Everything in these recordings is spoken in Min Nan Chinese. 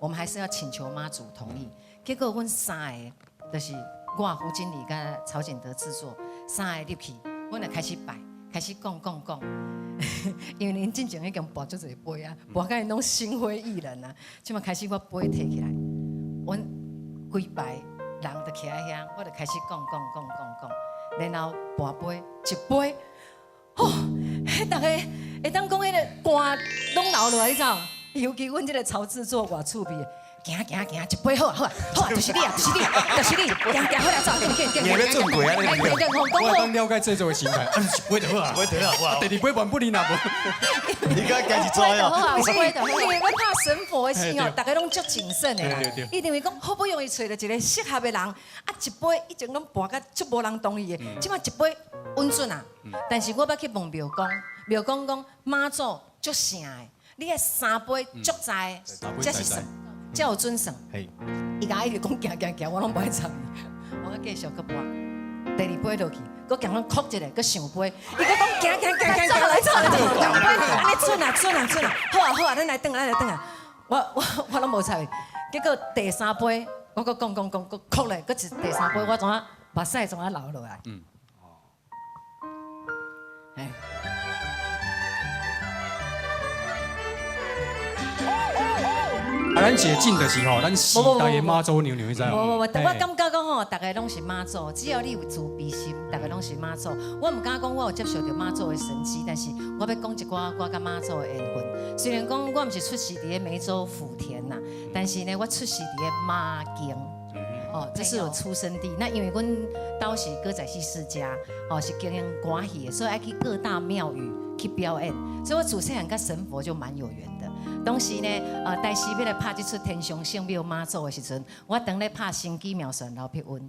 我們還是要請求媽祖同意。結果阮三个，就是我胡經理佮曹景德製作，三个入去，阮就開始拜，開始講講講。因為𪜶進前已經跋足濟杯啊，跋甲𪜶攏心灰意冷啊。這馬開始我杯提起來，阮規排人就徛佇遐，我就開始講講講講講，然後跋杯一杯，吼，彼逐家會當講彼个汗攏流落來，你知無？尤其阮這个曹製作偌趣味的，行行行，一杯好啊好啊好啊，就是你啊，就是你，就是你，行行好啦，走，緊緊緊。你咧準備啊？你我會當了解製作的心態，啊，一杯就好啊，一杯就好啊，第二杯萬不離若無。你敢家己抓啊？因為因為阮拍神佛的戲哦，逐家攏足謹慎的啦。伊認為講好不容易揣著一个適合的人，啊一杯以前攏跋甲足無人同意的，這馬一杯穩準啊。但是我捌去問廟公，廟公講媽祖足聖的，你愛三杯足在，才是算，才有準算。伊共我一直講行行行，我攏無愛插伊，我閣繼續閣跋。第二杯落去，閣共阮哭一下，閣上杯，伊閣講行行行行行來走來走，兩杯，按呢準啊準啊準啊，好啊好啊，咱來轉來咱來轉啊，我攏無插伊，結果第三杯，我閣講講講，閣哭咧，閣一第三杯，我怎啊目屎怎啊流落來？嗯。哎。啊，咱寫進就是吼，咱時代的媽祖娘娘，你知無？無無無，我感覺講吼，逐家攏是媽祖，只要你有慈悲心，逐家攏是媽祖。我毋敢講我有接受著媽祖的神蹟，但是我欲講一寡我佮媽祖的緣分。雖然講我毋是出世佇咧梅州莆田啦，但是呢，我出世佇咧媽宮。哦，這是我出生地。那因為阮兜是歌仔戲世家，哦，是經營歌戲的，所以愛去各大廟宇去表演。所以我自細漢佮神佛就蠻有緣的。當時呢，大師欲來拍這齣天上聖廟媽祖的時陣，我當咧拍神機妙算劉碧溫。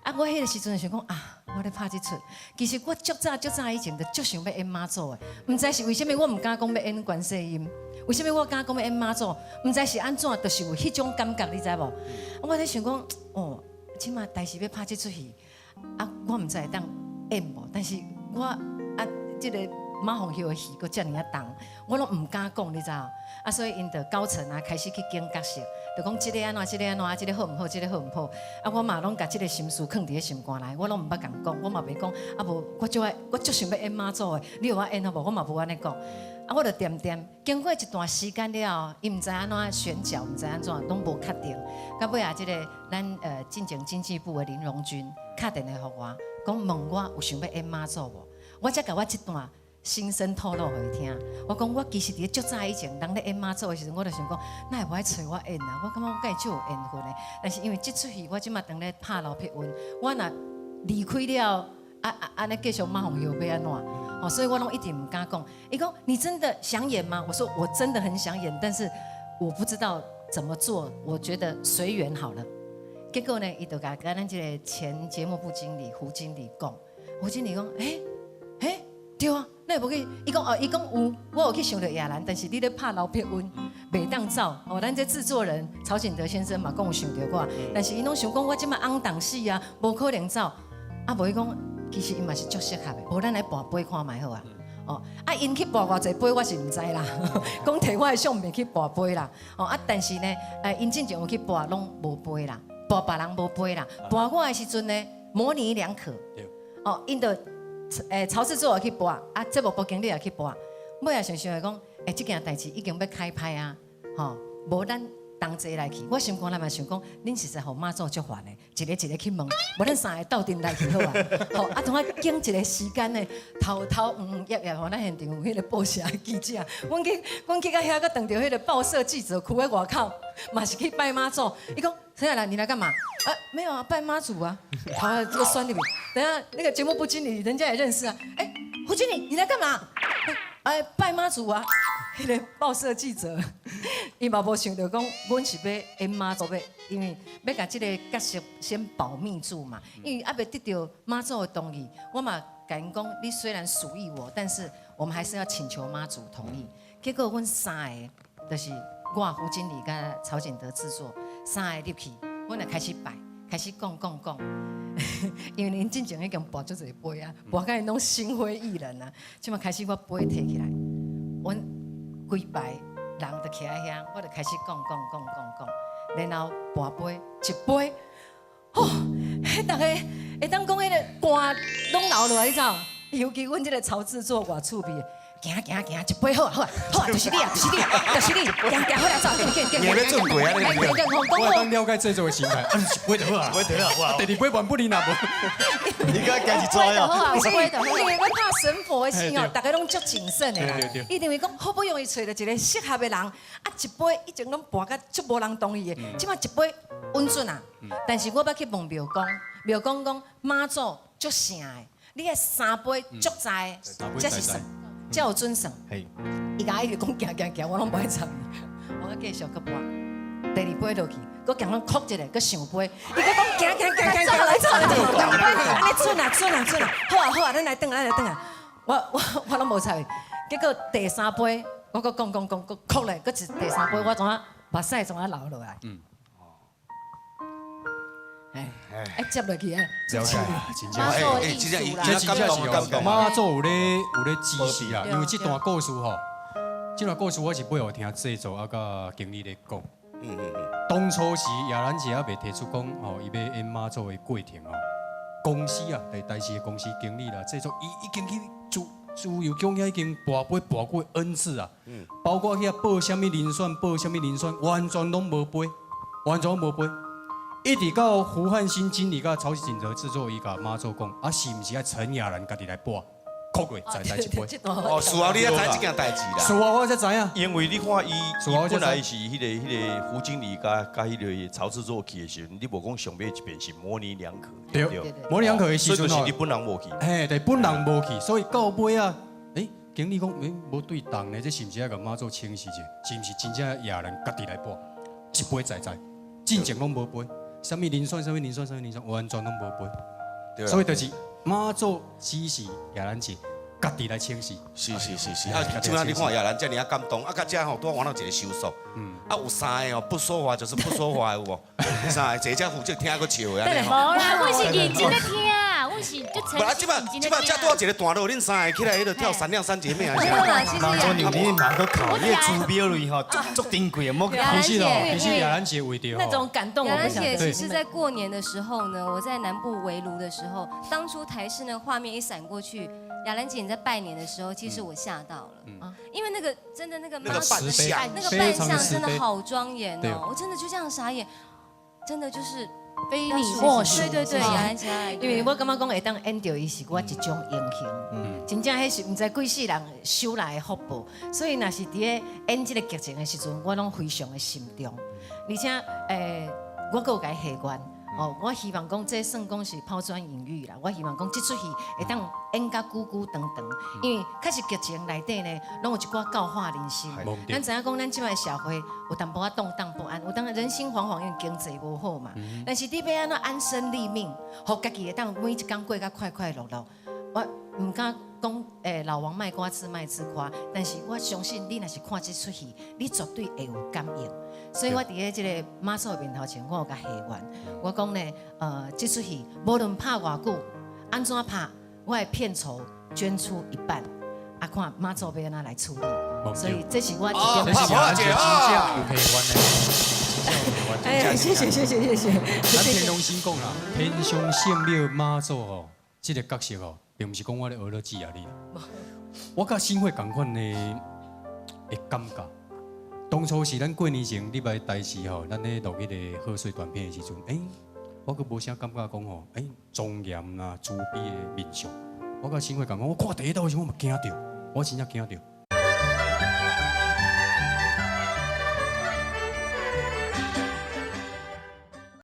啊，我彼个時陣想講啊，我咧拍這齣，其實我足早足早以前就足想欲演媽祖的，毋知是為啥物，我毋敢講欲演觀世音，為啥物我敢講欲演媽祖？毋知是按怎，就是有彼種感覺，你知無？我咧想講，哦，這馬大師欲拍這齣戲，啊，我毋知會當演無，但是我啊，這个馬鳳秀的戲閣遮爾仔重，我攏毋敢講，你知無？啊，所以𪜶就高層啊開始去揀角色，就講這个按怎，這个按怎，啊，這个好毋好，這个好毋好。啊，我嘛攏共這个心事囥佇咧心肝內，我攏毋捌共講，我嘛袂講。啊無，我足愛，我足想欲演媽祖的，你予我演好無？我嘛無按呢講。啊，我就恬恬，經過一段時間了後，伊毋知按怎選角，毋知按怎，攏無確定。到尾啊，這个咱進前經濟部的林榮軍敲電話予我，講問我有想欲演媽祖無？我才共我這段心聲透露予伊聽。我講我其實佇咧足早以前，人咧演媽祖的時陣，我就想講，哪會無愛揣我演啊？我感覺我佮伊足有緣分的。但是因為這齣戲，我這馬當咧拍劉碧溫，我若離開了，啊啊按呢繼續馬鳳秀欲按怎？哦，所以我攏一直毋敢講。伊講你真的想演嗎？我說我真的很想演，但是我不知道怎麼做。我覺得隨緣好了。結果呢，伊就共咱這个前節目部經理胡經理講，胡經理講，欸欸，對啊，你無去？伊講哦，伊講有，我有去想著亞蘭，但是你咧拍劉碧溫，袂當走。哦，咱這製作人曹景德先生嘛講有想著我，但是伊攏想講我這馬紅檔死啊，無可能走。啊，無伊講，其實伊嘛是足適合的，無咱來跋杯看覓好啊。哦，啊，𪜶去跋偌濟杯，我是毋知啦。講提我的相袂去跋杯啦。哦，啊，但是呢，𪜶進前有去跋，攏無杯啦，跋別人無杯啦。跋我的時陣呢，模棱兩可。哦，𪜶就曹製作也去跋，啊，節目部經理也去跋。尾仔想想會講，欸，這件代誌已經欲開拍啊，吼，無咱同齊來去。我心肝內嘛想講，恁實在予媽祖足煩的，一个一个去問，無咱三个鬥陣來去好啊。吼，啊，當仔經一个時間呢，偷偷毋毋掖掖，吼，咱現場有彼个報社的記者，阮去到遐，閣撞著彼个報社記者，跍佇外口，嘛是去拜媽祖。伊講，陳亞蘭，你來幹嘛？啊，沒有啊，拜媽祖啊。好啊，這個酸裡面，等下那個節目部經理，人家也認識啊。哎，胡經理，你來幹嘛？哎，拜媽祖啊。彼个報社記者，伊嘛無想著講，阮是欲演媽祖欲，因為欲共這个角色先保密住嘛。因為猶未得著媽祖的同意，我嘛共𪜶講，你雖然屬意我，但是我們還是要請求媽祖同意。結果阮三个，就是我胡經理佮曹景德製作，三个入去，阮就開始拜，開始講講講。因為𪜶進前已經跋足濟杯啊，跋甲𪜶攏心灰意冷啊。這馬開始我杯提起來，阮規排人就徛喺遐，我就開始講講講講講，然後跋杯一杯，哦，彼逐家會當講彼个汗攏流落來，你知無？尤其阮這个曹製作偌趣味，行行行，一杯好啊好啊好啊，就是你啊，就是你啊，就是你，行行好來走，緊緊緊，你欲準過啊？你對對，我會當了解製作的心態，啊，一杯就好啊，一杯就好啊，第二杯萬不離若無。你敢加一撮啊？因為我拍神佛的時吼，逐家攏足謹慎的啦。伊認為講好不容易揣著一個適合的人，啊一杯以前攏跋甲足無人同意的，這擺一杯穩準啊。但是我捌去問廟公，廟公講媽祖足聖的，你愛三杯足在，才是算，才有準算。伊共一直講行行行，我攏無愛插伊，我繼續閣跋。第二杯落去，閣共阮哭一下，閣上杯。伊閣講行行行行行來走來走，兩杯，按呢準啊準啊準啊，好啊好啊，咱來轉咱來轉啊。我攏無插伊，結果第三杯，我閣講講講，閣哭咧，閣一第三杯，我怎啊目屎怎啊流落來。哎，哎接落去啊！了解，真正。媽祖的意思啦。這真正是媽祖有咧指示啦，因為這段故事吼，這段故事我是背後聽製作啊佮經理咧講。當初時亞蘭姐猶未提出講吼，伊欲演媽祖的過程吼，公司啊，佇台視的公司經理啦，製作伊已經去自由宮遐已經跋杯跋過 N 次啊，包括遐報啥物人選，報啥物人選，完全攏無飛，完全無飛。一直到胡漢興經理佮曹錦澤製作伊共媽祖講，啊是毋是愛陳亞蘭家己來跋？哭過再來一杯。哦，事後你才知這件代誌啦。事後我才知影，因為你看伊，伊本來是彼個胡經理佮彼個曹製作去的時陣，你無講上尾一遍是模棱兩可。對，模棱兩可的時陣，所以就是你本人無去。嘿，對，本人無去，所以到尾啊，欸，經理講，欸，無對當呢，這是毋是愛共媽祖請示者？是毋是真正亞蘭家己來跋？一杯在在，進前攏無飛，啥物人選，啥物人選，啥物人選，完全攏無飛。所以就是媽祖指示亞蘭姐家己來請示。是是是是，啊，這擺你看亞蘭遮爾仔感動，啊，佮遮吼拄換到一個收束。啊，有三個哦，不說話就是不說話有無？三個，一個遮負責聽閣笑的按呢吼。無啦，阮是認真咧聽，阮是足誠無啊，這擺遮拄一個段落，恁三個起來彼度跳閃亮三姐妹啊！沒有啦，其實媽祖娘你嘛閣靠，你的資料類吼，足足珍貴的，莫其實哦，其實亞蘭姐為著那種感動，亞蘭姐其實，在過年的時候呢，我在南部圍爐的時候，當初台視那個畫面一閃過去，亞蘭姐你在拜年的時候，其實我嚇到了，因為那個真的那個那個扮相，那個扮相真的好莊嚴哦，我真的就這樣傻眼，真的就是非你莫屬。對對對，亞蘭姐，因為我感覺講會當演著伊是我一種榮幸，真正彼是毋知幾世人修來的福報，所以若是佇咧演這個劇情的時陣，我攏非常的心動，而且我閣有共伊許願。哦，我希望講這算講是拋磚引玉啦。我希望講這齣戲會當演甲久久長長，因為確實劇情內底呢，攏有一寡教化人心。咱知影講，咱這擺社會有淡薄仔動盪不安，有當人心惶惶，因為經濟無好嘛。但是你欲按怎安身立命，予家己會當每一工過甲快快樂樂。我毋敢講，老王賣瓜自賣自誇，但是我相信你若是看這齣戲，你絕對會有感應。所以我佇咧這個媽祖的面頭前，我有共許願，我講呢，這齣戲無論拍偌久，按怎拍，我的片酬捐出一半，啊，看媽祖欲按怎來處理。所以這是我一點。這是亞蘭姐真正有許願的。哎，謝謝謝謝謝謝。咱平常心講啦，天上聖廟媽祖吼，這個角色吼，並毋是講我咧學樂姊啊你啦。我佮新會仝款的感覺。當初是咱過年前禮拜台視吼，咱咧錄彼個賀歲短片的時陣，欸，我閣無啥感覺講吼，欸，莊嚴啦、慈悲的面相。我佮新會仝款，我看第一道的時陣，我嘛驚著，我真正驚著。